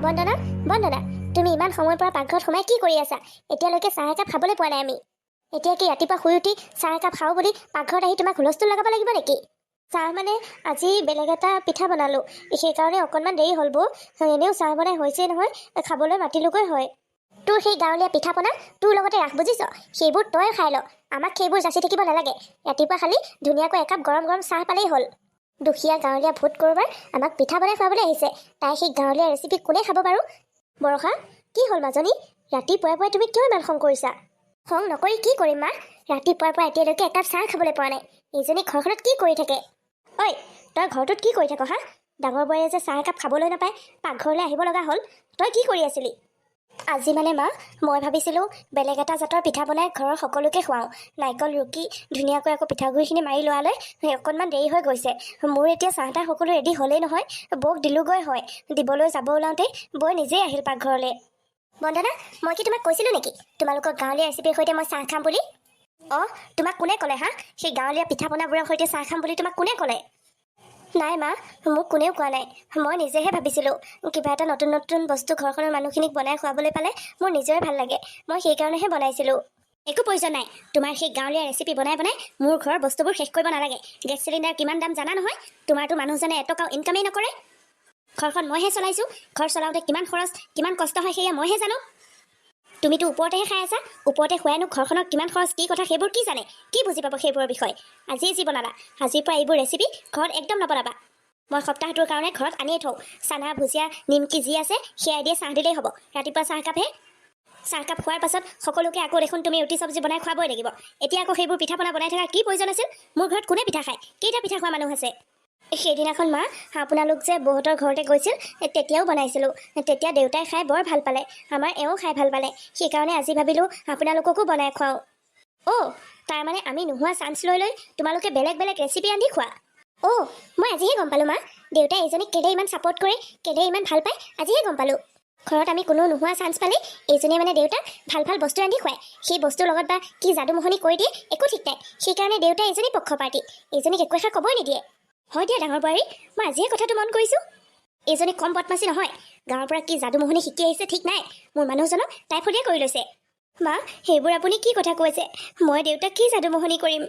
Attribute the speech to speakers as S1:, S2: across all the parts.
S1: বন্দনা, বন্দনা, তুমি ইমান সময়ৰ পৰা পাকঘৰত সোমাই কি কৰি আছা? এতিয়ালৈকে চাহ একাপ খাবলৈ পোৱা নাই আমি। এতিয়া কি ৰাতিপুৱা শুই উঠি চাহ একাপ খাওঁ বুলি পাকঘৰত আহি তোমাক হুলস্থুল লগাব লাগিব নেকি? চাহ মানে আজি বেলেগ এটা পিঠা বনালোঁ, সেইকাৰণে অকণমান দেৰি হ'ল বৌ। এনেও চাহ বনাই হৈছেই নহয়, খাবলৈ মাতিলোগৈ হয়। তোৰ সেই গাঁৱলীয়া পিঠা পনা তোৰ লগতে ৰাখ, বুজিছ? সেইবোৰ তই খাই ল, আমাক সেইবোৰ যাচি থাকিব নালাগে। ৰাতিপুৱা খালি ধুনীয়াকৈ একাপ গৰম গৰম চাহ পালেই হ'ল। দুখীয়া গাঁৱলীয়া ভূত ক'ৰবাৰ আমাক পিঠা বনাই খুৱাবলৈ আহিছে। তাই সেই গাঁৱলীয়া ৰেচিপি কোনে খাব বাৰু? বৰষা, কি হ'ল মাজনী? ৰাতিপুৱাই পুৱাই তুমি কিয় ইমান খং কৰিছা? খং নকৰি কি কৰিম মা? ৰাতিপুৱাৰ পৰা এতিয়ালৈকে একাপ চাহ খাবলৈ পোৱা নাই। এইজনী ঘৰখনত কি কৰি থাকে? ঐ, তই ঘৰটোত কি কৰি থাক হা? ডাঙৰ বোৱাৰীয়ে যে চাহ একাপ খাবলৈ নাপায় পাকঘৰলৈ আহিব লগা হ'ল, তই কি কৰি আছিলি আজি? মানে মা, মই ভাবিছিলোঁ বেলেগ এটা জাতৰ পিঠা বনাই ঘৰৰ সকলোকে খুৱাওঁ। নাৰিকল ৰুকি ধুনীয়াকৈ আকৌ পিঠাগুড়িখিনি মাৰি লোৱালৈ অকণমান দেৰি হৈ গৈছে। মোৰ এতিয়া চাহ তাহ সকলো ৰেডি হ'লেই নহয়, বৌক দিলোগৈ হয়। দিবলৈ যাব ওলাওঁতেই বৌ নিজেই আহিল পাকঘৰলৈ। বন্দনা, মই কি তোমাক কৈছিলোঁ নেকি তোমালোকৰ গাঁৱলীয়া ৰেচিপিৰ সৈতে মই চাহ খাম বুলি? অঁ, তোমাক কোনে ক'লে হা? সেই গাঁৱলীয়া পিঠা পনাবোৰৰ সৈতে চাহ খাম বুলি তোমাক কোনে ক'লে? নাই মা, মোক কোনেও কোৱা নাই। মই নিজেহে ভাবিছিলোঁ, কিবা এটা নতুন নতুন বস্তু ঘৰখনৰ মানুহখিনিক বনাই খুৱাবলৈ পালে মোৰ নিজৰে ভাল লাগে। মই সেইকাৰণেহে বনাইছিলোঁ। একো প্ৰয়োজন নাই। তোমাৰ সেই গাঁৱলীয়া ৰেচিপি বনাই বনাই মোৰ ঘৰৰ বস্তুবোৰ শেষ কৰিব নালাগে। গেছ চিলিণ্ডাৰ কিমান দাম জানা নহয়? তোমাৰতো মানুহজনে এটকাও ইনকামেই নকৰে। ঘৰখন মইহে চলাইছোঁ। ঘৰ চলাওঁতে কিমান খৰচ, কিমান কষ্ট হয়, সেয়া মইহে জানো। তুমিতো ওপৰতেহে খাই আছা, ওপৰতে শুৱাইনো ঘৰখনৰ কিমান খৰচ, কি কথা, সেইবোৰ কি জানে? কি বুজি পাব সেইবোৰৰ বিষয়ে? আজিয়ে যি বনালা, আজিৰ পৰা এইবোৰ ৰেচিপি ঘৰত একদম নবনাবা। মই সপ্তাহটোৰ কাৰণে ঘৰত আনিয়ে থওঁ। চানা, ভুজিয়া, নিমকি যি আছে সেয়াই দিয়ে চাহ দিলেই হ'ব। ৰাতিপুৱা চাহকাপহে। চাহকাপ খোৱাৰ পাছত সকলোকে আকৌ দেখোন তুমি ৰুটি চব্জি বনাই খুৱাবই লাগিব। এতিয়া আকৌ সেইবোৰ পিঠা পনা বনাই থকা কি প্ৰয়োজন আছিল? মোৰ ঘৰত কোনে পিঠা খায়? কেইটা পিঠা খোৱা মানুহ আছে? সেইদিনাখন মা, আপোনালোক যে বৌহঁতৰ ঘৰতে গৈছিল, তেতিয়াও বনাইছিলোঁ। তেতিয়া দেউতাই খাই বৰ ভাল পালে, আমাৰ এওঁ খাই ভাল পালে। সেইকাৰণে আজি ভাবিলোঁ আপোনালোককো বনাই খুৱাওঁ। অ', তাৰমানে আমি নোহোৱা চান্স লৈ লৈ তোমালোকে বেলেগ বেলেগ ৰেচিপি ৰান্ধি খোৱা। অ', মই আজিহে গম পালোঁ মা, দেউতাই এইজনীক কেলে ইমান ছাপৰ্ট কৰে, কেলে ইমান ভাল পায়, আজিহে গম পালোঁ। ঘৰত আমি কোনো নোহোৱা চান্স পালে এইজনীয়ে মানে দেউতাক ভাল ভাল বস্তু ৰান্ধি খুৱায়। সেই বস্তুৰ লগত বা কি যাদু মোহনি কৰি দিয়ে একো ঠিক নাই। সেইকাৰণে দেউতাই এইজনী পক্ষপাতী, এইজনীক একো এষাৰ ক'বই নিদিয়ে। হয় দিয়া ডাঙৰ বোৱাৰী, মই আজিহে কথাটো মন কৰিছোঁ। এইজনী কম বদমাচি নহয়। গাঁৱৰ পৰা কি যাদু মোহনি শিকি আহিছে ঠিক নাই। মোৰ মানুহজনক তাই ফলীয়া কৰি লৈছে। মা, সেইবোৰ আপুনি কি কথা কৈছে? মই দেউতাক কি যাদু মোহনি কৰিম?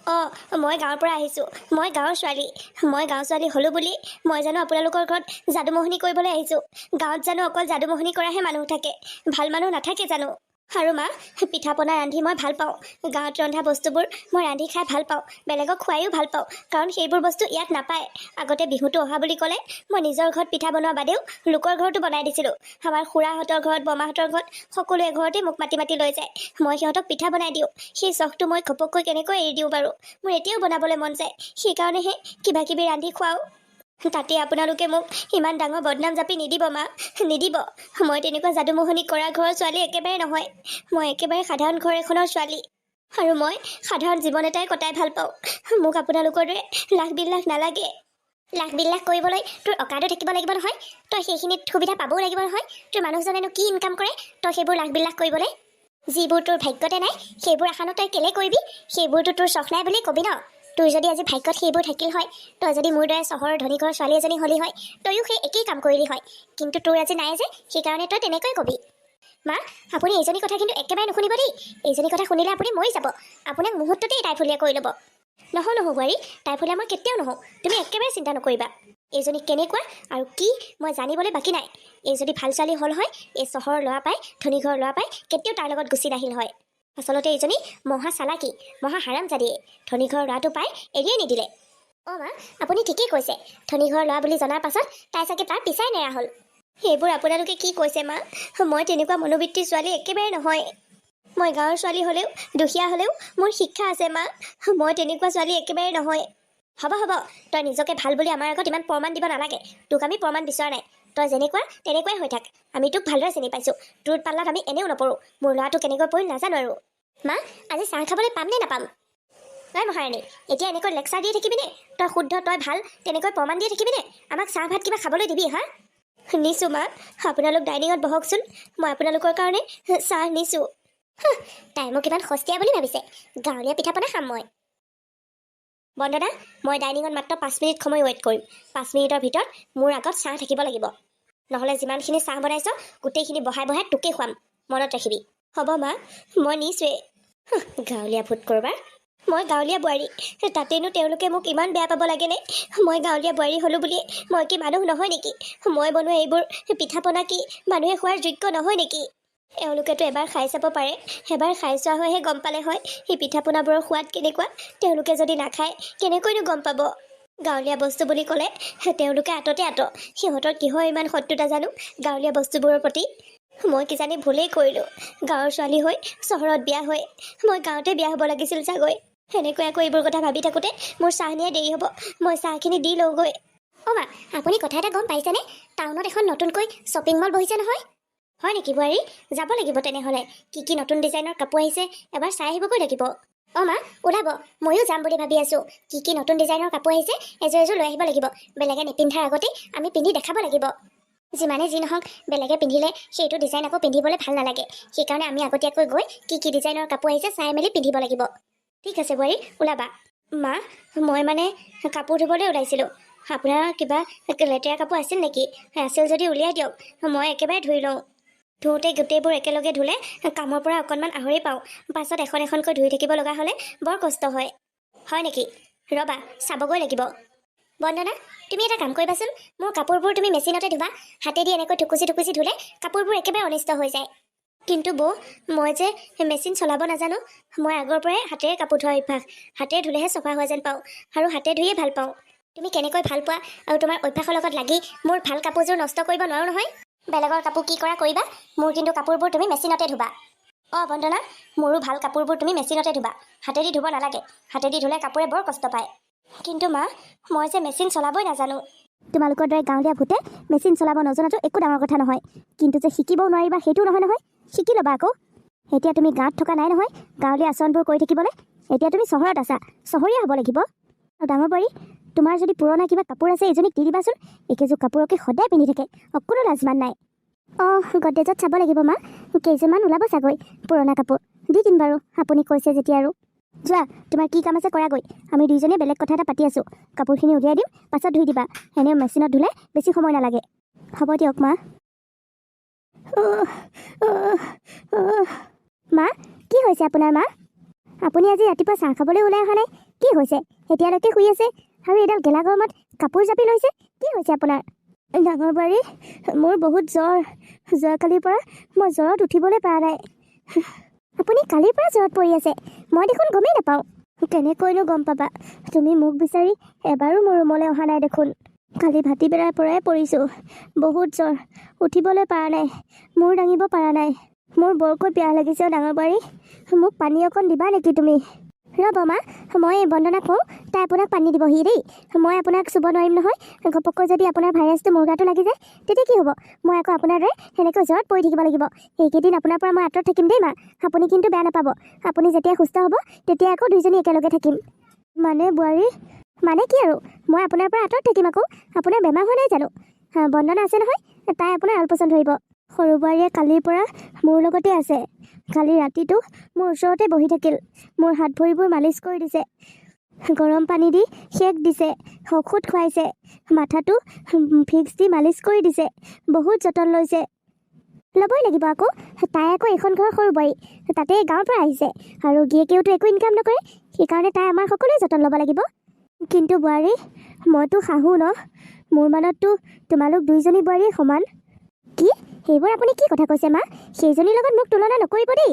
S1: অঁ, মই গাঁৱৰ পৰা আহিছোঁ, মই গাঁৱৰ ছোৱালী। মই গাঁৱৰ ছোৱালী হ'লোঁ বুলি মই জানো আপোনালোকৰ ঘৰত যাদু মোহনি কৰিবলৈ আহিছোঁ? গাঁৱত জানো অকল যাদু মোহনি কৰাহে মানুহ থাকে, ভাল মানুহ নাথাকে জানো? আৰু মা, পিঠা পনা ৰান্ধি মই ভাল পাওঁ। গাঁৱত ৰন্ধা বস্তুবোৰ মই ৰান্ধি খাই ভাল পাওঁ, বেলেগক খুৱাইও ভাল পাওঁ, কাৰণ সেইবোৰ বস্তু ইয়াত নাপায়। আগতে বিহুটো অহা বুলি ক'লে মই নিজৰ ঘৰত পিঠা বনোৱা বাদেও লোকৰ ঘৰতো বনাই দিছিলোঁ। আমাৰ খুৰাহঁতৰ ঘৰত, বৰমাহঁতৰ ঘৰত, সকলোৱে ঘৰতে মোক মাতি মাতি লৈ যায়। মই সিহঁতক পিঠা বনাই দিওঁ। সেই চখটো মই ঘপককৈ কেনেকৈ এৰি দিওঁ বাৰু? মোৰ এতিয়াও বনাবলৈ মন যায়, সেইকাৰণেহে কিবা কিবি ৰান্ধি খুৱাওঁ। তাতে আপোনালোকে মোক ইমান ডাঙৰ বদনাম জাপি নিদিব মা, নিদিব। মই তেনেকুৱা যাদুমোহনি কৰা ঘৰৰ ছোৱালী একেবাৰে নহয়। মই একেবাৰে সাধাৰণ ঘৰ এখনৰ ছোৱালী আৰু মই সাধাৰণ জীৱন এটাই কটাই ভাল পাওঁ। মোক আপোনালোকৰ দৰে লাখ বিলাস নালাগে। লাখ বিলাস কৰিবলৈ তোৰ অকাদো থাকিব লাগিব নহয়, তই সেইখিনিত সুবিধা পাবও লাগিব নহয়। তোৰ মানুহজনেনো কি ইনকাম কৰে তই সেইবোৰ লাখ বিলাস কৰিবলৈ? যিবোৰ তোৰ ভাগ্যতে নাই, সেইবোৰ আশানো তই কেলে কৰিবি? সেইবোৰতো তোৰ চখ নাই বুলি কবি ন? তোৰ যদি আজি ভাগ্যত সেইবোৰ থাকিল হয়, তই যদি মোৰ দৰে চহৰৰ ধনী ঘৰৰ ছোৱালী এজনী হ'লি হয়, তয়ো সেই একেই কাম কৰিলি হয়। কিন্তু তোৰ আজি নাই যে, সেইকাৰণে তই তেনেকৈ কবি। মা, আপুনি এইজনী কথা কিন্তু একেবাৰে নুশুনিব দেই। এইজনী কথা শুনিলে আপুনি মৰি যাব। আপোনাক মুহূৰ্ততেই তাই ফলীয়া কৰি ল'ব। নহওঁ, নহওঁ বোৱাৰী, তাই ফলীয়া মই কেতিয়াও নহওঁ। তুমি একেবাৰে চিন্তা নকৰিবা। এইজনী কেনেকুৱা আৰু কি মই জানিবলৈ বাকী নাই। এই যদি ভাল ছোৱালী হ'ল হয়, এই চহৰৰ ল'ৰা পাই, ধনী ঘৰৰ ল'ৰা পাই কেতিয়াও তাৰ লগত গুচি নাহিল হয়। আচলতে এইজনী মহা চালাকি, মহা হাৰামজাদিয়ে। ধনী ঘৰৰ ল'ৰাটো পাই এৰিয়ে নিদিলে। অঁ মা, আপুনি ঠিকেই কৈছে। ধনী ঘৰৰ ল'ৰা বুলি জনাৰ পাছত তাই চাগে তাৰ পিছাই নেৰা হ'ল। সেইবোৰ আপোনালোকে কি কৈছে মা? মই তেনেকুৱা মনোবৃত্তিৰ ছোৱালী একেবাৰে নহয়। মই গাঁৱৰ ছোৱালী হ'লেও, দুখীয়া হ'লেও মোৰ শিক্ষা আছে মা। মই তেনেকুৱা ছোৱালী একেবাৰে নহয়। হ'ব হ'ব, তই নিজকে ভাল বুলি আমাৰ আগত ইমান প্ৰমাণ দিব নালাগে। তোক আমি প্ৰমাণ বিচৰা নাই। তই যেনেকুৱা তেনেকুৱাই হৈ থাক। আমি তোক ভালদৰে চিনি পাইছোঁ। তোৰ পাল্লাত আমি এনেও নপৰোঁ। মোৰ ল'ৰাটো কেনেকৈ পৰিল নাজানো আৰু। মা, আজি চাহ খাবলৈ পাম নে নাপাম? ঐ মহাৰাণী, এতিয়া এনেকৈ লেকচাৰ দি থাকিবিনে? তই শুদ্ধ, তই ভাল, তেনেকৈ প্ৰমাণ দি থাকিবিনে? আমাক চাহ ভাত কিবা খাবলৈ দিবি হা? নিছোঁ মা, আপোনালোক ডাইনিঙত বহকচোন। মই আপোনালোকৰ কাৰণে চাহ নিছোঁ। তাই মোক ইমান সস্তীয়া বুলি ভাবিছে? গাঁৱলীয়া পিঠা পনা খাম মই। বন্দনা, মই ডাইনিঙত মাত্ৰ 5 মিনিট সময় ৱেইট কৰিম। 5 মিনিটৰ ভিতৰত মোৰ আগত চাহ থাকিব লাগিব। নহ'লে যিমানখিনি চাহ বনাইছ গোটেইখিনি বহাই বহাই তোকেই খুৱাম, মনত ৰাখিবি। হ'ব মা, মই নিছোৱেই। হুঁ, গাঁৱলীয়া ভূত ক'ৰবাৰ। মই গাঁৱলীয়া বোৱাৰী, তাতেনো তেওঁলোকে মোক ইমান বেয়া পাব লাগেনে? মই গাঁৱলীয়া বোৱাৰী হ'লোঁ বুলিয়ে মই কি মানুহ নহয় নেকি? মই বনোৱা এইবোৰ পিঠা পনা কি মানুহে খোৱাৰ যোগ্য নহয় নেকি? এওঁলোকেতো এবাৰ খাই চাব পাৰে। এবাৰ খাই চোৱা হয়হে গম পালে হয় সেই পিঠা পনাবোৰৰ সোৱাদ কেনেকুৱা। তেওঁলোকে যদি নাখায় কেনেকৈনো গম পাব? গাঁৱলীয়া বস্তু বুলি ক'লে তেওঁলোকে আঁততে আঁত। সিহঁতৰ কিহৰ ইমান শত্ৰুতা জানো গাঁৱলীয়া বস্তুবোৰৰ প্ৰতি? মই কিজানি ভুলেই কৰিলোঁ গাঁৱৰ ছোৱালী হৈ চহৰত বিয়া হৈ। মই গাঁৱতে বিয়া হ'ব লাগিছিল চাগৈ। সেনেকৈ আকৌ এইবোৰ কথা ভাবি থাকোঁতে মোৰ চাহ নিয়াই দেৰি হ'ব। মই চাহখিনি দি লওঁগৈ। অ' মা, আপুনি কথা এটা গম পাইছেনে? টাউনত এখন নতুনকৈ শ্বপিং মল বহিছে নহয়। হয় নেকি বোৱাৰী? যাব লাগিব তেনেহ'লে। কি কি নতুন ডিজাইনৰ কাপোৰ আহিছে এবাৰ চাই আহিবগৈ লাগিব। অ' মা, ওলাব, ময়ো যাম বুলি ভাবি আছোঁ। কি কি নতুন ডিজাইনৰ কাপোৰ আহিছে এযোৰ এযোৰ লৈ আহিব লাগিব। বেলেগে নিপিন্ধাৰ আগতেই আমি পিন্ধি দেখাব লাগিব। যিমানে যি নহওক, বেলেগে পিন্ধিলে সেইটো ডিজাইন আকৌ পিন্ধিবলৈ ভাল নালাগে। সেইকাৰণে আমি আগতীয়াকৈ গৈ কি কি ডিজাইনৰ কাপোৰ আহিছে চাই মেলি পিন্ধিব লাগিব। ঠিক আছে বোৱাৰী, ওলাবা। মা, মই মানে কাপোৰ ধুবলৈ ওলাইছিলোঁ। আপোনাৰ কিবা লেতেৰা কাপোৰ আছিল নেকি? আছিল যদি উলিয়াই দিয়ক, মই একেবাৰে ধুই লওঁ। ধুওঁতে গোটেইবোৰ একেলগে ধুলে কামৰ পৰা অকণমান আহৰি পাওঁ। পাছত এখন এখনকৈ ধুই থাকিব লগা হ'লে বৰ কষ্ট হয়। হয় নেকি? ৰ'বা, চাবগৈ লাগিব। বন্দনা, তুমি এটা কাম কৰিবাচোন। মোৰ কাপোৰবোৰ তুমি মেচিনতে ধুবা। হাতেদি এনেকৈ থুকুচি থুকুচি ধুলে কাপোৰবোৰ একেবাৰে অনিষ্ট হৈ যায়। কিন্তু বৌ, মই যে মেচিন চলাব নাজানো। মই আগৰ পৰাই হাতেৰে কাপোৰ ধোৱাৰ অভ্যাস। হাতেৰে ধুলেহে চফা হোৱা যেন পাওঁ আৰু হাতে ধুয়ে ভাল পাওঁ। তুমি কেনেকৈ ভাল পোৱা আৰু তোমাৰ অভ্যাসৰ লগত লাগি মোৰ ভাল কাপোৰযোৰ নষ্ট কৰিব নোৱাৰোঁ নহয়। বেলেগৰ কাপোৰ কি কৰা কৰিবা, মোৰ কিন্তু কাপোৰবোৰ তুমি মেচিনতে ধুবা। অঁ বন্দনা, মোৰো ভাল কাপোৰবোৰ তুমি মেচিনতে ধুবা, হাতেদি ধুব নালাগে। হাতেদি ধুলে কাপোৰে বৰ কষ্ট পায়। কিন্তু মা, মই যে মেচিন চলাবই নাজানো। তোমালোকৰ দৰে গাঁৱলীয়া ভূতে মেচিন চলাব নজনাটো একো ডাঙৰ কথা নহয়, কিন্তু যে শিকিবও নোৱাৰিবা সেইটোও নহয় নহয়। শিকি ল'বা আকৌ। এতিয়া তুমি গাঁৱত থকা নাই নহয় গাঁৱলীয়া আচৰণবোৰ কৰি থাকিবলৈ। এতিয়া তুমি চহৰত আছা, চহৰীয়া হ'ব লাগিব। আৰু ডাঙৰ বোৱাৰী, তোমাৰ যদি পুৰণা কিবা কাপোৰ আছে এজনীক দি দিবাচোন। এইকেইযোৰ কাপোৰকে সদায় পিন্ধি থাকে, অকণো লাজমান নাই। অঁ, গডৰেজত চাব লাগিব মা, কেইযোৰমান ওলাব চাগৈ পুৰণা কাপোৰ। দি দিম বাৰু, আপুনি কৈছে যেতিয়া। আৰু যোৱা, তোমাৰ কি কাম আছে কৰাগৈ। আমি দুইজনীয়ে বেলেগ কথা এটা পাতি আছোঁ। কাপোৰখিনি উলিয়াই দিম, পাছত ধুই দিবা। এনেও মেচিনত ধুলে বেছি সময় নালাগে। হ'ব দিয়ক মা। অহ, অহ, অহ। মা, কি হৈছে আপোনাৰ? মা, আপুনি আজি ৰাতিপুৱা চাহ খাবলৈ ওলাই অহা নাই, কি হৈছে? এতিয়ালৈকে শুই আছে আৰু এইডাল গেলা গৰমত কাপোৰ জাপি লৈছে, কি হৈছে আপোনাৰ? ডাঙৰ বোৱাৰী, মোৰ বহুত জ্বৰ। যোৱাকালিৰ পৰা মই জ্বৰত উঠিবলৈ পৰা নাই। আপুনি কালিৰ পৰা জ্বৰত পৰি আছে? মই দেখোন গমেই নাপাওঁ। কেনেকৈনো গম পাবা? তুমি মোক বিচাৰি এবাৰো মোৰ ৰুমলৈ অহা নাই দেখোন। কালি ভাটিবেলাৰ পৰাই পৰিছোঁ, বহুত জ্বৰ, উঠিবলৈ পৰা নাই, মূৰ দাঙিব পৰা নাই। মোৰ বৰকৈ পিয়াহ লাগিছে অ' ডাঙৰ বোৱাৰী, মোক পানী অকণ দিবা নেকি তুমি? ৰ'ব মা, মই বন্দনাক কওঁ, তাই আপোনাক পানী দিবহি দেই। মই আপোনাক চুব নোৱাৰিম নহয়। ঘপককৈ যদি আপোনাৰ ভাইৰাছটো মোৰ গাতো লাগি যায় তেতিয়া কি হ'ব? মই আকৌ আপোনাৰ দৰে সেনেকৈ জ্বৰত পৰি থাকিব লাগিব। এইকেইদিন আপোনাৰ পৰা মই আঁতৰত থাকিম দেই মা, আপুনি কিন্তু বেয়া নাপাব। আপুনি যেতিয়া সুস্থ হ'ব তেতিয়া আকৌ দুইজনী একেলগে থাকিম। মানে বোৱাৰী, মানে কি আৰু, মই আপোনাৰ পৰা আঁতৰত থাকিম আকৌ। আপোনাৰ বেমাৰ হোৱা নাই জানো? হা, বন্দনা আছে নহয়, তাই আপোনাৰ আলপৈচান ধৰিব। সৰু বোৱাৰীয়ে কালিৰ পৰা মোৰ লগতে আছে। কালি ৰাতিটো মোৰ ওচৰতে বহি থাকিল, মোৰ হাত ভৰিবোৰ মালিচ কৰি দিছে, গৰম পানী দি সেক দিছে, ঔষধ খুৱাইছে, মাথাটো ভিক্স দি মালিচ কৰি দিছে, বহুত যতন লৈছে। ল'বই লাগিব আকৌ। তাই আকৌ এইখন ঘৰৰ সৰু বোৱাৰী, তাতে গাঁৱৰ পৰা আহিছে আৰু গিৰিয়েকেওতো একো ইনকাম নকৰে। সেইকাৰণে তাই আমাৰ সকলোৱে যতন ল'ব লাগিব। কিন্তু বোৱাৰী, মইতো শাহু ন, মোৰ মানততো তোমালোক দুইজনী বোৱাৰীয়ে সমান। কি, সেইবোৰ আপুনি কি কথা কৈছে মা? সেইজনীৰ লগত মোক তুলনা নকৰিব দেই।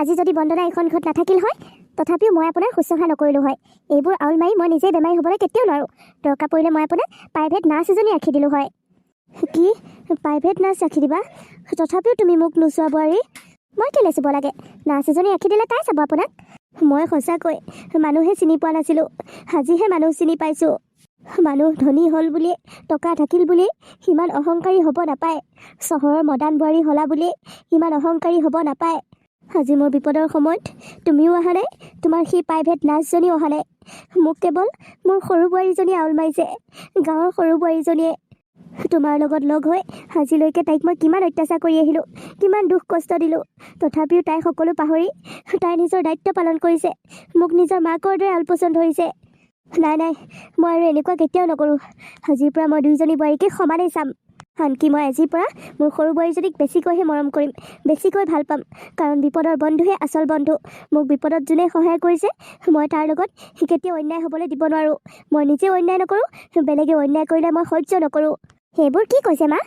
S1: আজি যদি বন্দনা এইখন ঘৰত নাথাকিল হয়, তথাপিও মই আপোনাৰ শুশ্ৰূষা নকৰিলোঁ হয়। এইবোৰ আউল মাৰি মই নিজেই বেমাৰী হ'বলৈ কেতিয়াও নোৱাৰোঁ। দৰকাৰ পৰিলে মই আপোনাক প্ৰাইভেট নাৰ্ছ এজনী ৰাখি দিলোঁ হয়। কি, প্ৰাইভেট নাৰ্ছ ৰাখি দিবা? তথাপিও তুমি মোক নোচোৱা বোৱাৰী? মই কেলৈ চুব লাগে? নাৰ্ছ এজনী ৰাখি দিলে তাই চাব আপোনাক। মই সঁচাকৈ মানুহে চিনি পোৱা নাছিলোঁ, আজিহে মানুহ চিনি পাইছোঁ। মানুহ ধনী হ'ল বুলিয়ে, টকা থাকিল বুলিয়ে সিমান অহংকাৰী হ'ব নাপায়। চহৰৰ মদান বোৱাৰী হ'লা বুলিয়ে সিমান অহংকাৰী হ'ব নাপায়। আজি মোৰ বিপদৰ সময়ত তুমিও অহা নাই, তোমাৰ সেই প্ৰাইভেট নাৰ্ছজনীও অহা নাই। মোক কেৱল মোৰ সৰু বোৱাৰীজনীয়ে আউল মাৰিছে, গাঁৱৰ সৰু বোৱাৰীজনীয়ে। তোমাৰ লগত লগ হৈ আজিলৈকে তাইক মই কিমান অত্যাচাৰ কৰি আহিলোঁ, কিমান দুখ কষ্ট দিলোঁ, তথাপিও তাই সকলো পাহৰি তাই নিজৰ দায়িত্ব পালন কৰিছে, মোক নিজৰ মাকৰ দৰে আলপৈচান ধৰিছে। নাই নাই, মই আৰু এনেকুৱা কেতিয়াও নকৰোঁ। আজিৰ পৰা মই দুইজনী বোৱাৰীকে সমানেই চাম। আনকি মই আজিৰ পৰা মোৰ সৰু বোৱাৰীজনীক বেছিকৈহে মৰম কৰিম, বেছিকৈ ভাল পাম। কাৰণ বিপদৰ বন্ধুহে আচল বন্ধু। মোক বিপদত যোনে সহায় কৰিছে, মই তাৰ লগত সি কেতিয়াও অন্যায় হ'বলৈ দিব নোৱাৰোঁ। মই নিজেও অন্যায় নকৰোঁ, বেলেগে অন্যায় কৰিলে মই সহ্য নকৰোঁ। সেইবোৰ কি কৈছে মা?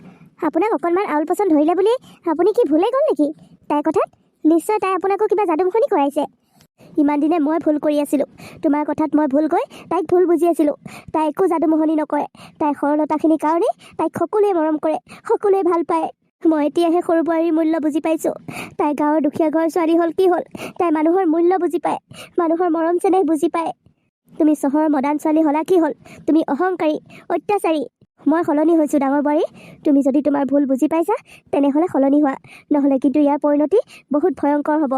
S1: আপোনাক অকণমান আউল পচন্দ ধৰিলে বুলি আপুনি কি ভুলেই গ'ল নেকি তাইৰ কথাত? নিশ্চয় তাই আপোনাকো কিবা যাদুমুখনি কৰাইছে। ইমান দিনে মই ভুল কৰি আছিলোঁ। তোমাৰ কথাত মই ভুল গৈ তাইক ভুল বুজি আছিলোঁ। তাই একো যাদুমোহনি নকৰে। তাইৰ সৰলতাখিনিৰ কাৰণেই তাইক সকলোৱে মৰম কৰে, সকলোৱে ভাল পায়। মই এতিয়াহে সৰু বোৱাৰীৰ মূল্য বুজি পাইছোঁ। তাই গাঁৱৰ দুখীয়া ঘৰৰ ছোৱালী হ'ল কি হ'ল, তাই মানুহৰ মূল্য বুজি পায়, মানুহৰ মৰম চেনেহ বুজি পায়। তুমি চহৰৰ মডাৰ্ণ ছোৱালী হ'লা কি হ'ল, তুমি অহংকাৰী, অত্যাচাৰী। মই সলনি হৈছোঁ ডাঙৰ বোৱাৰী। তুমি যদি তোমাৰ ভুল বুজি পাইছা, তেনেহ'লে সলনি হোৱা। নহ'লে কিন্তু ইয়াৰ পৰিণতি বহুত ভয়ংকৰ হ'ব।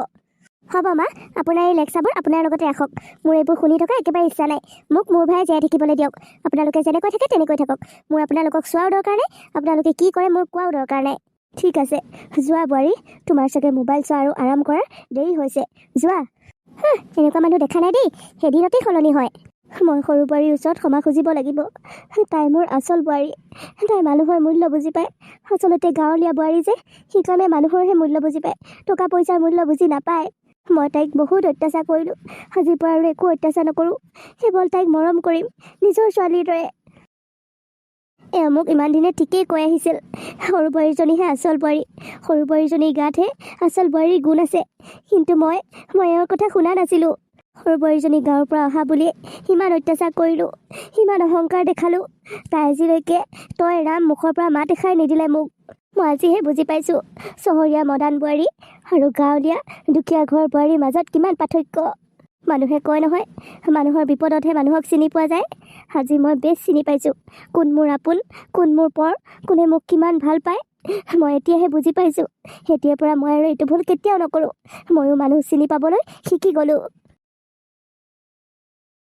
S1: হ'ব মা, আপোনাৰ এই লেকচাৰবোৰ আপোনাৰ লগতে ৰাখক। মোৰ এইবোৰ শুনি থকা একেবাৰে ইচ্ছা নাই। মোক মোৰ ভাই জীয়াই থাকিবলৈ দিয়ক। আপোনালোকে যেনেকৈ থাকে তেনেকৈ থাকক। মোৰ আপোনালোকক চোৱাও দৰকাৰ নাই, আপোনালোকে কি কৰে মোৰ কোৱাও দৰকাৰ নাই। ঠিক আছে, যোৱা বোৱাৰী। তোমাৰ চাগে মোবাইল চোৱা আৰু আৰাম কৰাৰ দেৰি হৈছে, যোৱা। হাঁ, এনেকুৱা মানুহ দেখা নাই দেই, এদিনতেই সলনি হয়। মই সৰু বোৱাৰীৰ ওচৰত ক্ষমা খুজিব লাগিব। তাই মোৰ আচল বোৱাৰী। তাই মানুহৰ মূল্য বুজি পায়। আচলতে গাঁৱলীয়া বোৱাৰী যে, সেইকাৰণে মানুহৰহে মূল্য বুজি পায়, টকা পইচাৰ মূল্য বুজি নাপায়। মই তাইক বহুত অত্যাচাৰ কৰিলোঁ। আজিৰ পৰা আৰু একো অত্যাচাৰ নকৰোঁ। কেৱল তাইক মৰম কৰিম নিজৰ ছোৱালীৰ দৰে। এওঁ মোক ইমান দিনে ঠিকেই কৈ আহিছিল, সৰু বোৱাৰীজনীহে আচল বোৱাৰী, সৰু বোৱাৰীজনীৰ গাতহে আচল বোৱাৰীৰ গুণ আছে। কিন্তু মই এওঁৰ কথা শুনা নাছিলোঁ। সৰু বোৱাৰীজনী গাঁৱৰ পৰা অহা বুলিয়ে সিমান অত্যাচাৰ কৰিলোঁ, সিমান অহংকাৰ দেখালোঁ। তাই আজিলৈকে তই ৰাম মুখৰ পৰা মাত এষাৰ নিদিলে মোক। মই আজিহে বুজি পাইছোঁ, চহৰীয়া মডাৰ্ণ বোৱাৰী আৰু গাঁৱলীয়া দুখীয়া ঘৰৰ বোৱাৰীৰ মাজত কিমান পাৰ্থক্য। মানুহে কয় নহয়, মানুহৰ বিপদতহে মানুহক চিনি পোৱা যায়। আজি মই বেছ চিনি পাইছোঁ, কোন মোৰ আপোন, কোন মোৰ পৰ, কোনে মোক কিমান ভাল পায়। মই এতিয়াহে বুজি পাইছোঁ। এতিয়াৰ পৰা মই আৰু এইটো ভুল কেতিয়াও নকৰোঁ। ময়ো মানুহ চিনি পাবলৈ শিকি গ'লোঁ।